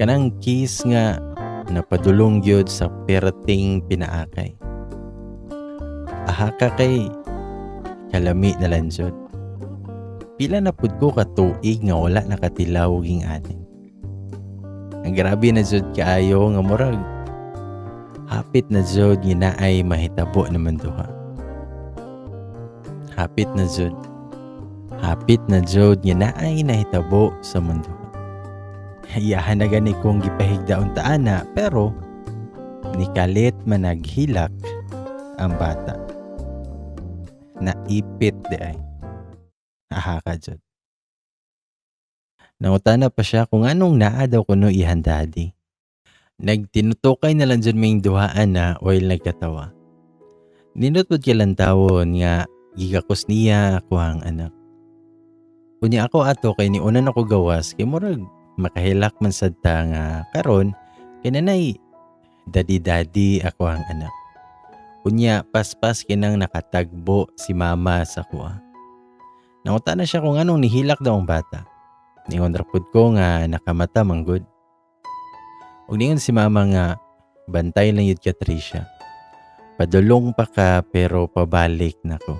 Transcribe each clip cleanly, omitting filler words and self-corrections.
Kanang kiss nga napadulong gyud sa perting pinaakay. Aha ka kay kalami na lang jud. Pila na pud ko ka tuig nga wala nakatilaw og ing-ani. Ang grabe na jud kaayo nga murag hapit na jud nga naay mahitabo naman duha. Hapit na jud. Hapit na jud nga naay nahitabo sa mundo. Iyahan na gani kong gipahigdaon ta ana, pero nikalit man naghilak ang bata. Naipit di ay. Aha ka jud. Nangutana pa siya kung anong naa daw kuno iyang daddy. Nagtinutukay na lang jud ming duhaan na while nagkatawa. Nindot pud kay lantawon nga gigakos niya ako ang anak. Unya ako ato kay niunan ako gawas kay murag makahilak man sad ta nga karon kay nanay daddy daddy ako ang anak. Unya paspas kinang nakatagbo si mama sa kuha. Nangutana siya kung anong nihilak daw ang bata. Ningon ra pud ko nga nakamata manggod. Ug ningon si mama nga bantay lang yun ka, Trisha. Padulong pa ka pero pabalik na ko.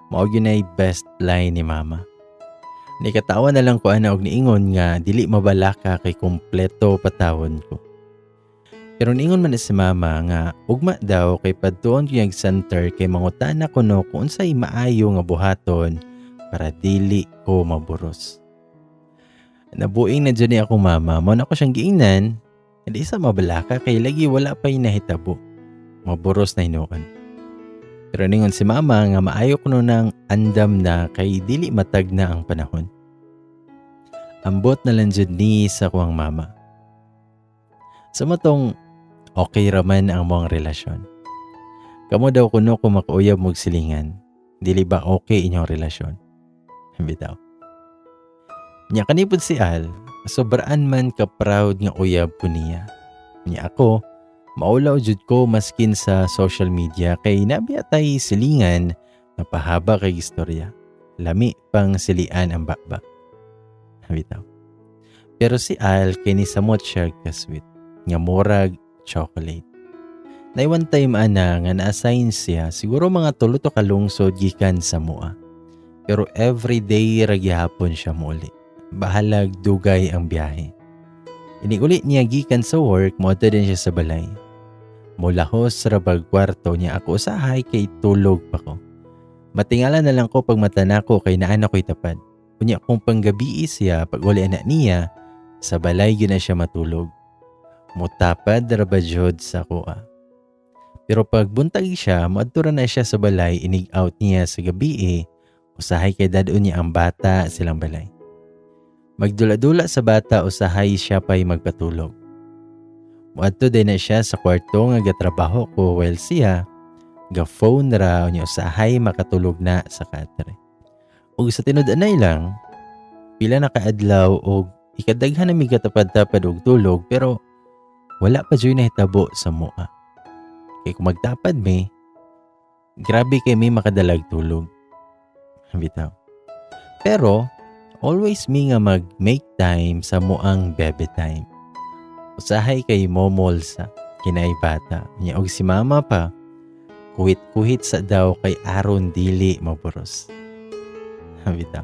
Mao gyud ay best line ni mama. Nikatawa na lang ko ana og niingon nga dili mabalaka kay kumpleto patawon ko. Pero niingon man na si mama nga ugma daw kay padtuon ko yung center kay mangutana ko no kung unsay maayo nga buhaton para dili ko maburos. Nabuing na dyan ni akong mama, mao na ako siyang giingnan, hindi sa mabalaka kay lagi wala pa'y nahitabo. Maburos na hinuon. Pero ningon si mama nga maayo kuno ng andam na kay dili matag na ang panahon. Ambot na lang jud ni sa kuwang mama. Sa matong okay raman ang mong relasyon. Kamo daw kuno kung makauyab mog silingan, dili ba okay inyong relasyon? Bitaw. Nya kanipod si Al, sobraan man ka proud nga uyab ko niya. Nya ako, maulaw jud ko maskin sa social media kay nabiya tay silingan nga pahaba kay istorya. Lami pang silian ang baba. Bitaw. Pero si Al kay ni samot siya ka-sweet nga murag chocolate. Na one time ana nga na-assign siya siguro mga 3 to kalungsod gikan sa mua. Pero everyday ra gihapon siya muuli. Bahalag dugay ang biyahe. Iniguli niya gikan sa work, moadto din siya sa balay. Mulahos ra bag kwarto niya ako usahay kay tulog pa ko. Matingala na lang ko pag mata nako kay naan ako'y tapad. Unya kung panggabi siya pag uli na niya, sa balay gyud na siya matulog. Mutapad ra ba jud sa kuha. Pero pag buntag siya, moadto ra na siya sa balay, inig out niya sa gabi eh. Usahay kay dad-on niya ang bata silang balay. Magdula-dula sa bata, usahay siya pa'y magpatulog. Muadto din na siya sa kwarto nga gatrabaho ko while siya ga-phone ra niya usahay makatulog na sa katre. Ug sa tinud-anay lang, pila na kaadlaw og ikadaghan na mi gatapad-tapad og tulog pero wala pa jud nahitabo sa mua. Kay kung magtapad mi, grabe kay mi makadalag tulog. Bitaw. Pero always mi nga mag-make time sa muang bebe time. Usahay kay momol sa kinay bata. Nya og si mama pa, kuhit-kuhit sa daw kay aron dili maburos. Bitaw.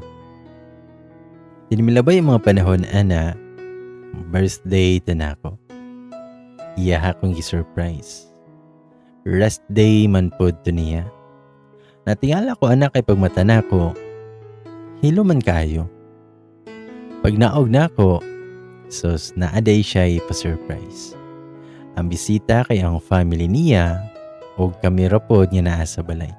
Dinimilabay ang mga panahon ana, birthday ta nako. Iya akong gi-surprise. Rest day man pod to niya. Natingala ko anak kay pagmata nako, hilo man kayo. Pag naog nako, sus naaday siya pa-surprise. Ang bisita kay ang family niya ug kami ra pod nga naa sa balay.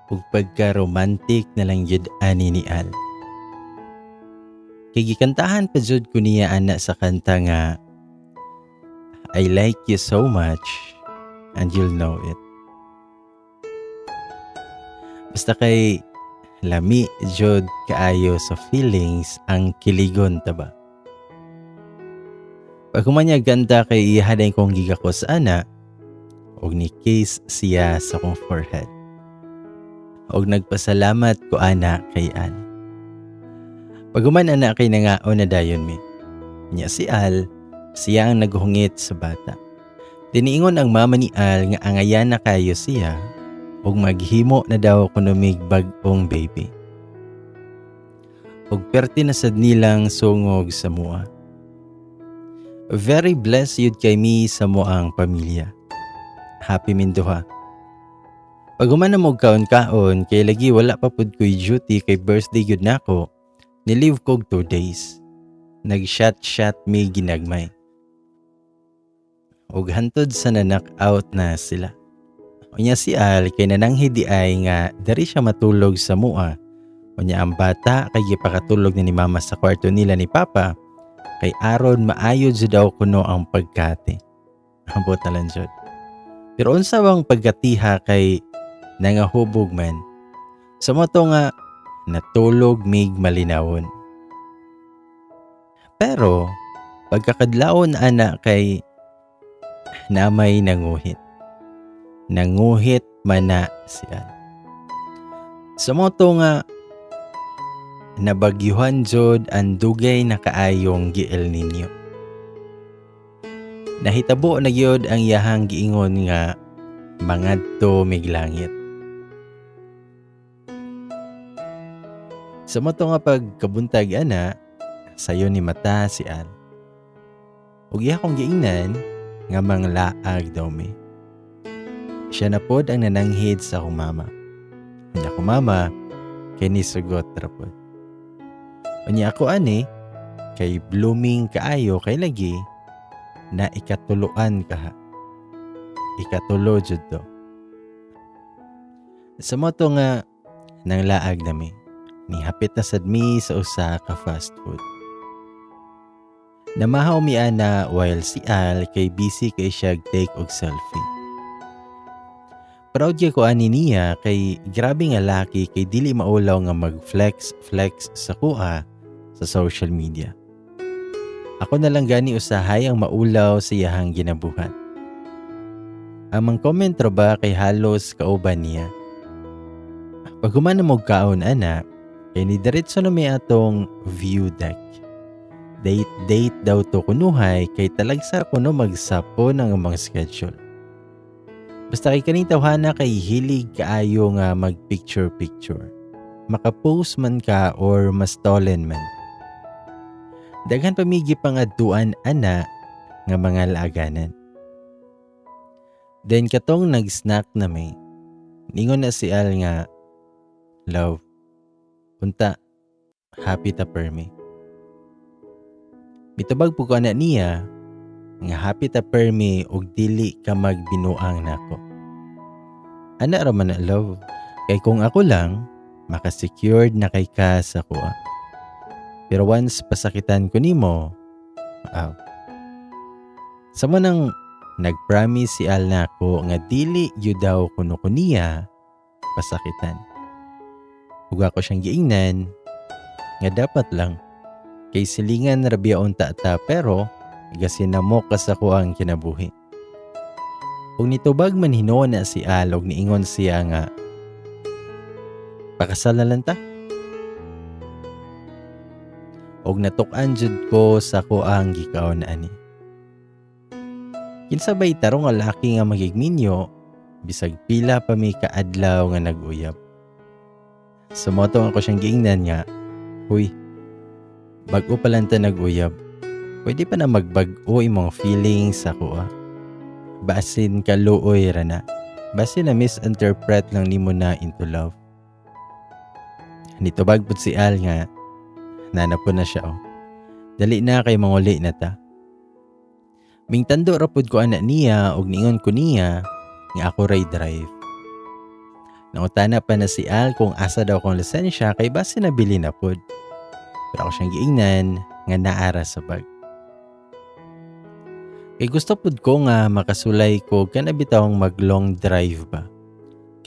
Ug pagka-romantic na lang jud ani ni Al. Kay gikantahan pa jud ko niya ana sa kanta nga "I like you so much and you'll know it." Basta kay lami jud kaayo sa feelings ang kiligon ta ba. Pag human niya ganda kay ihaday kong gigakos ana og ni kiss siya sa kong forehead. Og nagpasalamat ko ana kay Al. Pag human ana kay nangaon na dayon mi. Nya si Al, siya ang naghungit sa bata. Tiniingon ang mama ni Al nga angayan na kayo siya ug maghimo na daw kuno mig bag-ong baby. Ug perti na sad nilang sungog sa mua. Very blessed yun kay mi sa moang pamilya. Happy min duha. Pag human na mo kaon-kaon, kay lagi wala pa pud ko'y duty kay birthday gyud nako, ni-leave kog 2 days. Nag-shot-shot mi ginagmay. Ug hantod sa na-knock out na sila. Unya si Al kay nananghid di ay nga dari siya matulog sa mua. Unya ang bata kay gipakatulog na ni mama sa kwarto nila ni papa kay aron maayo jud daw kuno ang pagkati. Ambot na lang jud. Pero unsa bang pagkatiha kay nangahubog man. Sa mo to nga natulog mig malinawon. Pero pagkakadlawon ana kay namay nanguhit. Nanguhit mana siya. Sa mo to nga nabagyuhan jud ang dugay na kaayong giel ninyo. Nahitabo na gyud ang iyahang giingon nga mangadto mig langit. Sa mo to nga pagkabuntag ana, sayo ni mata si Al. Ug iya kong giingnan nga manglaag daw mi. Siya na pod ang nananghid sa akong mama. Unya ko mama, kay nisugot ra pod. Unya ako ani, kay blooming kaayo kay lagi, na ikatuluan kaha. Ikatulo jud to. Sa mo to nga nanglaag nami, nihapit na sad mi sa usa ka fast food. Namahaw mi ana while si Al kay busy kay siya take og selfie. Proud kay ko ani niya kay grabe nga laki kay dili maulaw nga mag-flex flex sa kuha sa social media. Ako na lang gani usahay ang maulaw sa iyahang ginabuhat. Ang mang comment ra ba kay halos kauban niya. Pag human na mo kaon ana, kay nidiretso na may atong view deck. Date-date daw to kunuhay kay talagsar kuno magsapo ng amang schedule. Basta kay kaning tawhana kay hilig kaayo nga mag-picture-picture. Makapost man ka or mastolen man. Daghan pa migi pangadtuan ana nga mga laaganan. Then katong nag-snack na may, ningon na si Al nga, love, unta, happy ta permi. Mitubag po ko ana niya, nga happy ta permi og dili ka magbinuang nako. Ana ra man na love, kay kung ako lang, makasecured na kay ka sa kuha. Pero once pasakitan ko nimo, aw. Sa mo nang nag-promise si Al nako nga dili yu daw kuno ko niya pasakitan. Ug ako siyang giingnan nga dapat lang kay silingan ra biya unta ta pero gasinamok ka sa kuang kinabuhi. Ug nitubag man hinuon na si Al og niingon siya nga pakasal na lang ta. Og natuk-an jud ko sa kuang gikaon ani. Kinsa bay tarong nga laki nga magigminyo bisag pila pa mi kaadlaw nga nag-uyab. Sumotong ako siyang giingnan nga, huy, bag-o pa lang ta nag-uyab. Pwede pa na magbag-o imong feelings sa kuha. Basin kaluoy ra na. Basin na misinterpret lang nimo na into love. Nitubag pud si Al nga, nanapo na siya oh. Dali na kay manguli na ta. Mingtando ra pud ko ana niya og niingon ko niya nga ako ray drive. Nangutana pa na si Al kung asa daw akong lisensya kay base nabili na pud. Pero ako siyang giingnan nga naara sa bag. Kay gusto pud ko nga makasulay ko kana bitawng mag long drive ba.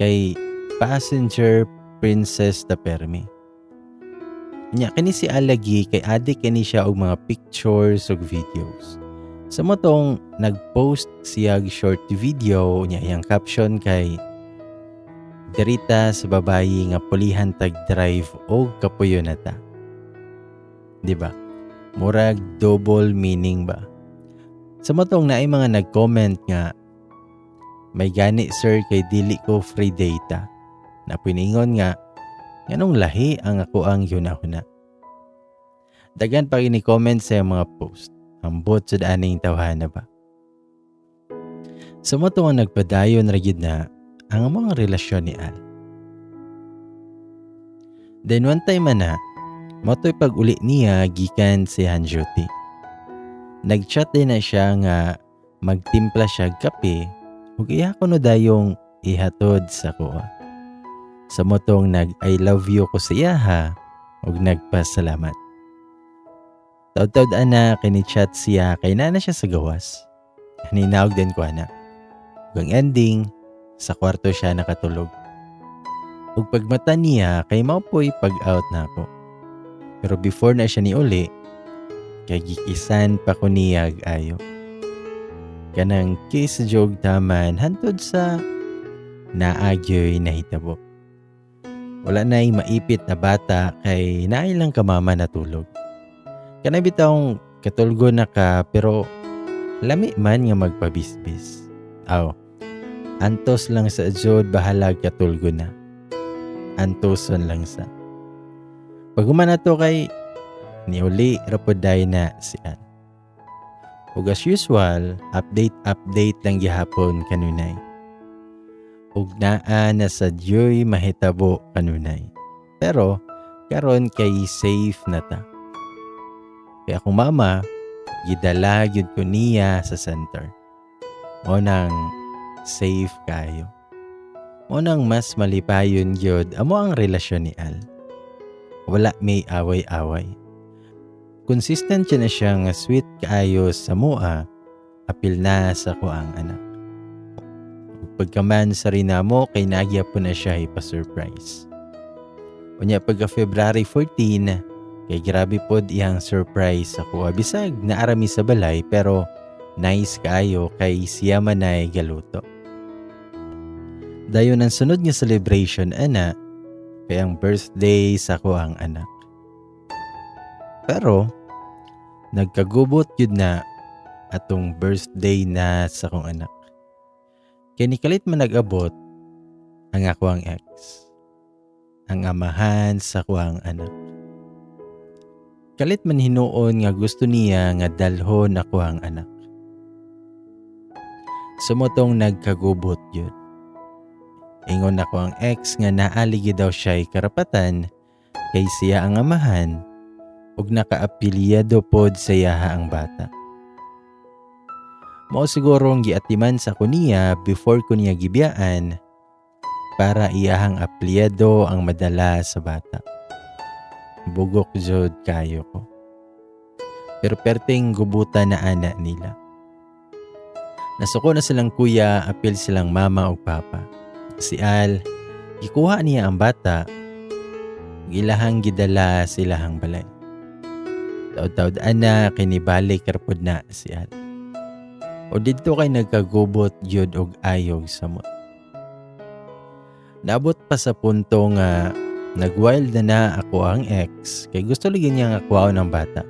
Kay passenger princess ta permi. Nya kini si Al lagi kay adik kini siya og mga pictures ug videos. Sa motong nag-post siya og short video nya iyang caption kay dirita sa babayi nga pulihan tag drive og kapuyo na ta. Diba? Murag double meaning ba? Sa motong naay mga nag-comment nga, "May gani sir kay dili ko free data." Napuningon nga, nganong lahi ang ako ang yunahuna. Daghan pa ini comment sa mga post. Ambot sa aning tawhana ba? Sa motong ang nagpadayon ra gyud na ang mga relasyon ni Al. Then one time na, motoy pag-uli niya gikan sa iyang duty. Nag-chat din na siya nga magtimpla siya kape ug iya kuno dayong ihatod sa kuha. Sa motong nag "I love you" ko sa iyaha ug nagpasalamat. Taud-taud ana kini chat siya kay naa na siya sa gawas. Ninawag din ko ana. Ug ang ending, sa kwarto siya nakatulog. Ug pagmata niya kay mao po'y pag-out na ako. Pero before na siya niuli, kay gikisan pa ko niya ayo. Kanang kiss jog taman hantod sa naagyoy nahitabo. Wala na'y maipit na bata kay naay lang kamama natulog. Kanay bitawng katulgo na ka pero lami man nga magpabisbis. Aw, antos lang sa jod bahalag katulgo na. Antoson lang sa. Pag-human na to kay niuli rapod na si Al. Ug as usual, update update lang gihapon kanunay. Ug naa na sa diyoy mahitabo kanunay. Pero karon kay safe na ta. Kaya akong mama, gidala gyud ko niya sa center. Mo nang safe kayo. Mo nang mas malipayon gyud amo ang relasyon ni Al. Wala may away-away. Consistent siya na siya nga sweet kaayo sa mua, apil na sa kuang anak. Pagkaman sa rinamo kay nagya po na siya ipa-surprise. Unya pagka February 14, kay grabe pod iyang surprise sa kuha. Bisag naarami sa balay pero nice kaayo kay siya manay galuto. Dayon ang sunod nga celebration ana kay ang birthday sa kuang anak. Pero nagkagubot yun na atong birthday na sa kong anak. Kay nikalit man nag-abot ang ako ang ex. Ang amahan sa kuang anak. Kalit man hinuon nga gusto niya nga dalhon ako ang anak. Sumotong nagkagubot yun. Ingon ako ang ex nga naaligi daw siya'y karapatan kay siya ang amahan ug nakaapelyado pod sa iyaha ang bata. Mao siguro ang giatiman sa kuniya before ko niya gibiyaan para iyahang apelyado ang madala sa bata. Bugok jud kayo ko. Pero perting gubutan na ana nila. Nasuko na silang kuya, apil silang mama ug papa. Si Al, gikuha niya ang bata, gilahang gidala silahang balay. Taud-taud ana kinibalik karpod na si Al. O didto kay nagkagubot gyud og ayog samot. Naabot pa sa punto nga nagwild na na ako ang ex kay gusto lagi niya nga kuwaon ang bata.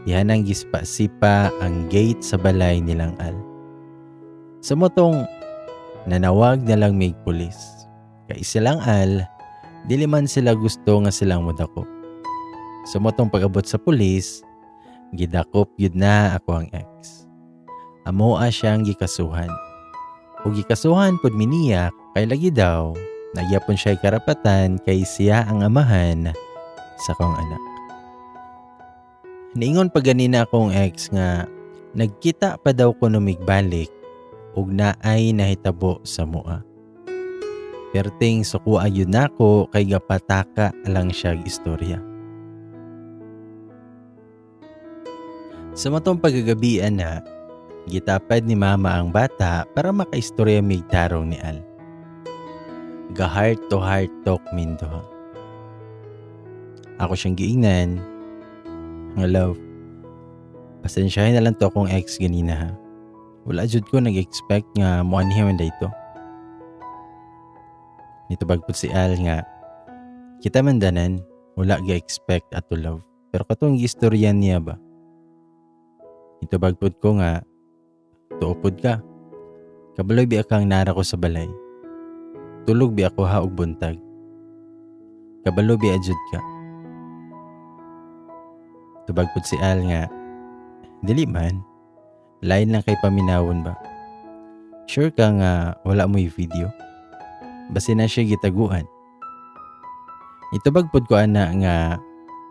Yan ang gispa-sipa ang gate sa balay nilang Al. Sa motong nanawag na lang may pulis. Kay silang Al, dili man sila gusto nga silang mudakop. Sa motong pag-abot sa pulis, gidakop yun na ako ang ex. Amoa siyang gikasuhan. O gikasuhan pod miniya kay lagi daw nagyapon siya'y karapatan kay siya ang amahan sa kong anak. Niingon pa ganina akong ex nga nagkita pa daw ko numigbalik ug naay nahitabo sa mua. Perting sukua yun nako kay gapataka lang siya istorya. Sa matong pagagabian na, gitapad ni mama ang bata para makaistorya mig tarong ni Al. Ga heart to heart talk mindo. Ako siyang giingnan nga, "Love, pasensyahin na lang to akong ex ganina ha. Wala jud ko nag-expect nga muanhi man dayto." Nitubag pud si Al nga, "Kita man danan, wala ga-expect ato, love. Pero katong istorya niya ba? Itubag pod ko nga, tuo pod ka. Kabalo biya kang nara ko sa balay. Tulog bi ako ha og buntag. Kabalo biya jud ka. Tubag pod si Al nga, dili man. Lain lang kay paminawon ba. Sure ka nga wala mo'y video? Basin na siya gitaguan. Itubag pod ko ana nga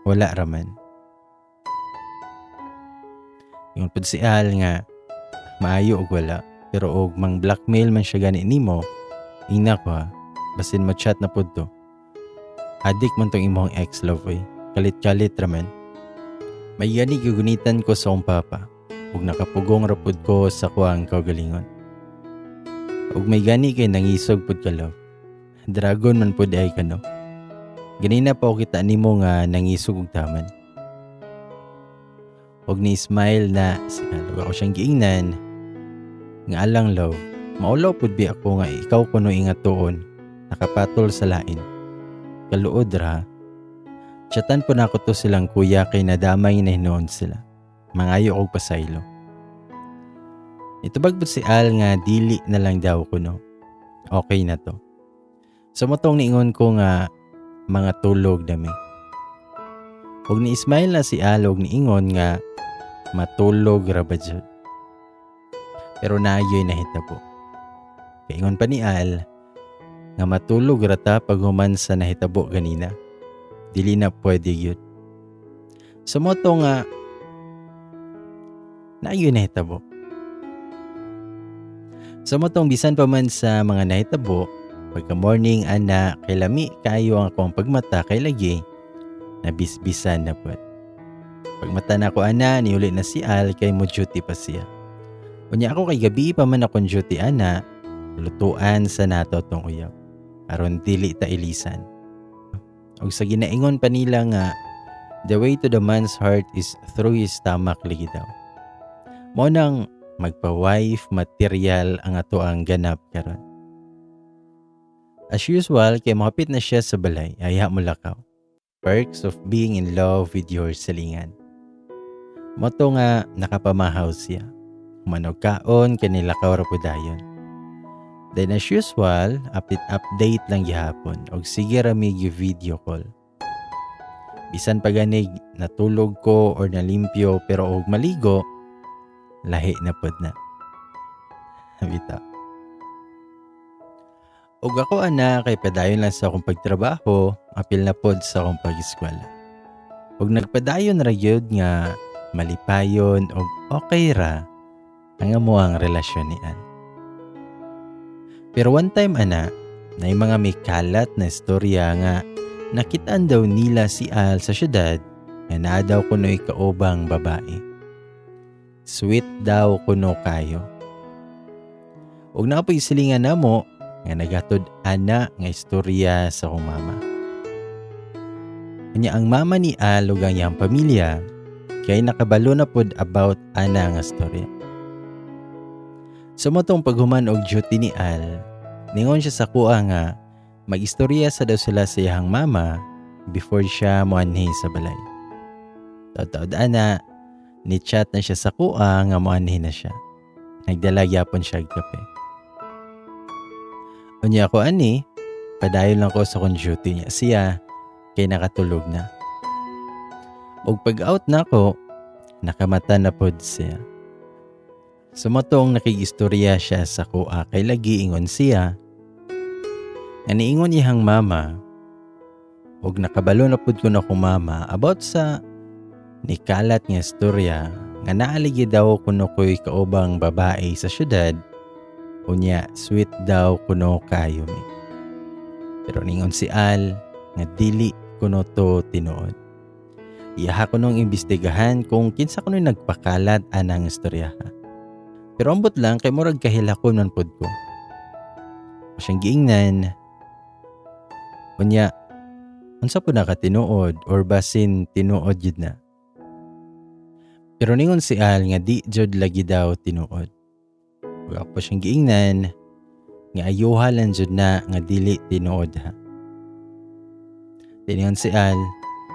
wala raman. Ingon pod si Al nga maayo og wala, pero og mang blackmail man siya gani nimo, ingna ko ha, basin mo chat na pod to. Adik man tong imong ex-love oy, kalit-kalit raman. May gani gigunitan ko sa akong papa, ug nakapugong ra pod ko sa kuang kaugalingon. Ug may gani kay nangisog pod ka, love. Dragon man pod ay kano. Ganina pa ko kita nimo nga nangisog og taman. Og ni smile na si Al. Ako siyang giingnan nga alang love, maulaw pud bi ako nga ikaw kuno ingatuon nakapatol sa lain. Kaluod ra. Chatan po na ako to silang kuya kay nadamay na hinuon sila. Mangayo og pasaylo. Itubag pud si Al nga dili na lang daw kuno. Okay na to. So motong niingon ko nga mga tulog dami. Og ni smile na si Al og niingon nga matulog ra ba jud. Pero naayoy nahitabo. Kaingon pa ni Al nga matulog ra ta paghuman sa nahitabo ganina. Dili na pwede yun. So moto nga naayoy nahitabo. So motong bisan pa man sa mga nahitabo, pagka morning ana kay lami kaayo ang akong pagmata kay lagi nabisbisan na pod. Pagmata na ako ana, niuli na si Al kay mo duty pa siya. Unya ako kay gabi pa man akong duty ana, lutuan sa nato tong uyab. Aron dili ta ilisan. Og sa ginaingon pa nila nga the way to the man's heart is through his stomach lagi daw. Mao nang magpa-wife material ang ato ang ganap karon. As usual, kay mohapit na siya sa balay, ayha mo lakaw. Perks of being in love with your silingan. Moto nga nakapamahaw siya. Humanog kaon, kanilakaw ra pud dayon. Then as usual, update-update lang gihapon og sige ra mi video call. Bisan pa ganig natulog ko or nalimpyo pero og maligo, lahi na pod na. Bitaw. Og ako ana kay padayon lang sa akong pagtrabaho, apil na pod sa akong pag-eskwela. Og nagpadayon ra gyud nga malipayon og okay ra ang amoang relasyon ni Al. Pero one time ana, na mga may kalat na istorya nga nakitaan daw nila si Al sa syudad nga naa daw kuno'y kaubang babae. Sweet daw kuno kayo. Og naa po'y silingan namo nga nagatod ana nga istorya sa akong mama. Unya ang mama ni Al ug ang iyang pamilya kay nakabalo na pod about ana nga istorya. Sa motong paghuman og duty ni Al, ningon siya sa kuha nga mag-istorya sa daw sila sa iyang mama before siya moanhi sa balay. Taod-taod ana, ni-chat na siya sa kuha nga moanhi na siya. Nagdala gyapon siya og kape. Unya ako ani, padayon lang ko sa akong duty niya. Siya kay nakatulog na. Og pag-out na ako, nakamata na pod siya. Sumotong nakigistorya siya sa kuha kay lagi ingon siya. Nga niingon iyang mama, og nakabalo na pud ko na akong mama about sa nikalat nga istorya nga naaligi daw kuno ko'y kaubang babae sa syudad, unya sweet daw kuno kayo mi. Pero ningon si Al nga dili kuno to tinuod. Iyaha ko nung imbestigahan kung kinsa kuno nagpakalat anang istorya. Pero ambot lang kay murag kahilakon man pod ko. Siyang giingnan. Unya, unsa po na ka tinuod or basin tinuod yun na. Pero ningon si Al nga di jud lagi daw tinuod. Ug ako siyang giingnan nga ayuha lang jud na nga dili tinuod ha. Tiningon si Al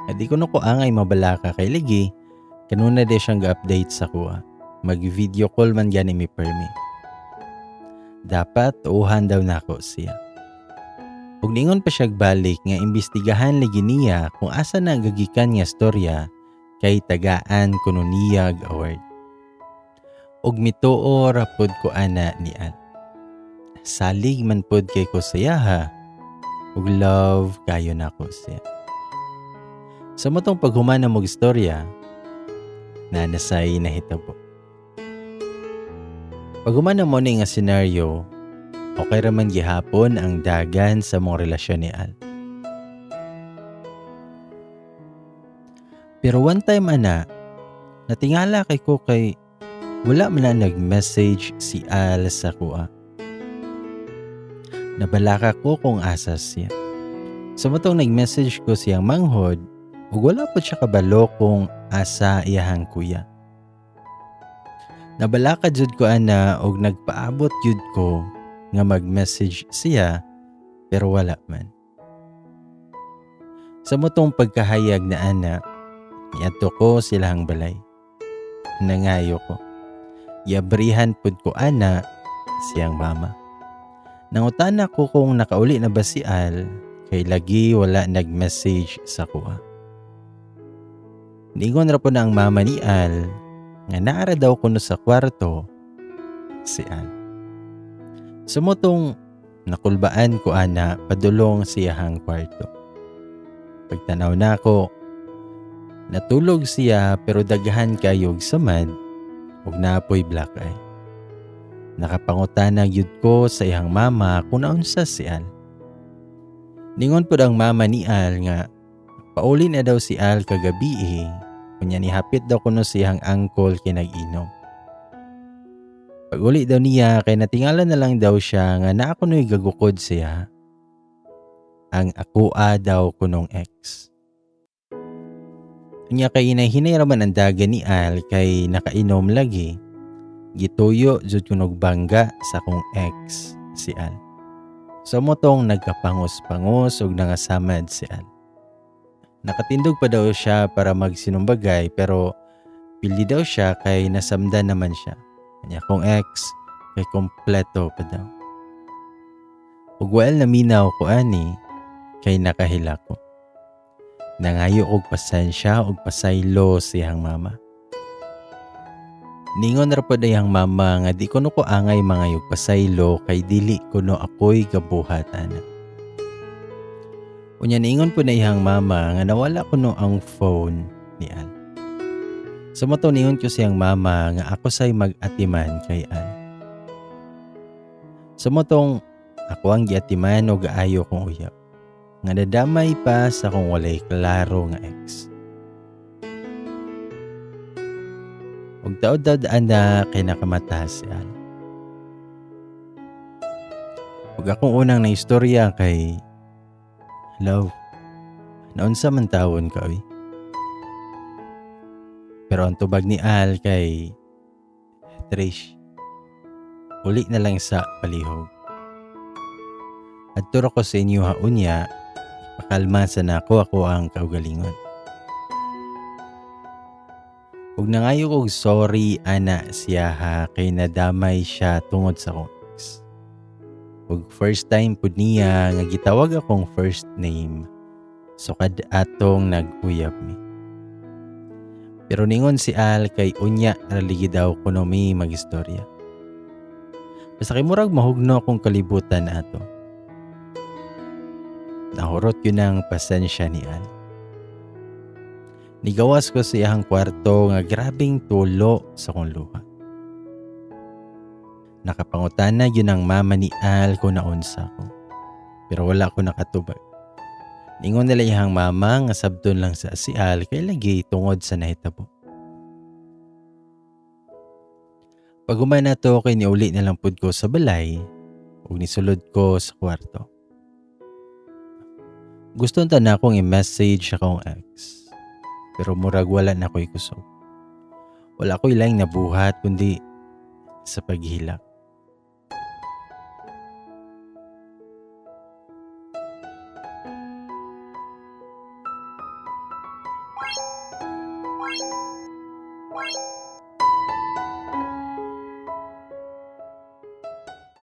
Nga di ko no ko angay mabalaka kay lagi kanuna di siyang ga-update sa kuha. Mag-video call man gani mi permi. Dapat tuuhan daw nako siya. Ug ningon pa siya balik nga imbestigahan lagi niya kung asa na gagikan nga storya kay tagaan kuno niyag award. Ug mituo ra pod ko ana ni Al. Salig man pod kay ko siya ha. Ug love kayo nako siya. Sa motong paghuman na mog istorya, nanasay nahitabo. Paghuman na mo ni nga scenario, okay raman gihapon ang dagan sa mong relasyon ni Al. Pero one time ana, natingala kay ko kay wala man na nag-message si Al sa kuha. Nabalaka ko kung asa siya. Sa matong nag-message ko siyang manghod, ug wala po siya kabalo kung asa iyahang kuya. Nabalaka jud ko ana og nagpaabot jud ko nga mag-message siya pero wala man. Sa motong pagkahayag na ana, niadto ko silahang balay. Nangayo ko. Giabrihan pud ko ana siyang mama. Nangutana ko kung nakauli na ba si Al kay lagi wala nag-message sa kuha. Ningon ra po na ang mama ni Al nga naara daw kuno sa kwarto si Al. Sumutong nakulbaan ko ana padulong siyahang kwarto. Pagtanaw na ako, natulog siya pero daghan kayog samad ug naapoy black eye. Nakapangutana gyud ko sa iyang mama kung naunsa si Al. Ningon pud ang mama ni Al nga pauli na daw si Al kagabi. Kunya nihapit daw kuno siyang angkol kay nag-inom. Pag-uli daw niya kay natingala na lang daw siya nga naa kuno'y gagukod siya. Ang akoa daw kunong ex. Unya kay hinahinay raman ang daga ni Al kay nakainom lagi. Gituyo jud kunog bangga sa akong ex si Al. So motong nagkapangos-pangos og nangasamad si Al. Nakatindog pa daw siya para magsinumbagay pero pili daw siya kay nasamdan naman siya. Kanya akong ex kay kompleto pa daw. Ug well naminaw ko ani kay nakahila ko. Nangayo og pasensya og pasaylo siyang mama. Ningon ra pod iyang mama nga di kuno ko angay mangayog pasaylo kay dili kuno ako'y gabuhat ana. Unya niingon po na iyang mama nga nawala kuno ang phone ni Al. Sa mato niingon ko siyang mama nga ako say mag-atiman kay Al. Sa matong ako ang giatiman o gaayo kong uyab. Nga nadamay pa sa kung walay klaro nga ex. Ug taod-taod ana kay nakamata si Al. Ug akong unang naistorya kay love, naunsa man tawon ka oy. Pero ang tubag ni Al kay Trish, uli na lang sa palihog. Adto ra ko sa inyo ha unya, ipakalma sa nako ako ang kaugalingon. Ug nangayo kog sorry ana siya ha kay nadamay siya tungod sa akong ex. Ug first time pud niya nga gitawag akong first name sukad atong nag-uyab mi. Pero ningon si Al kay unya raligi daw kuno mi magistorya. Basta kay murag mahugno akong kalibutan ato. Nahurot yun ang pasensya ni Al. Nigawas ko sa iyang kwarto nga grabing tulo sa kong luha. Nakapangutana yun ang mama ni Al kung naunsa ko. Pero wala ko nakatubag. Ningon nila iyang mama nga sabton lang sa si Al kay lagi tungod sa nahitabo. Pag-uma na to kay niuli na lang pud ko sa balay ug nisulod ko sa kwarto. Gusto ta na akong i-message akong ex. Pero murag wala na ko'y kusog. Wala ko'y laing nabuhat kundi sa paghilak.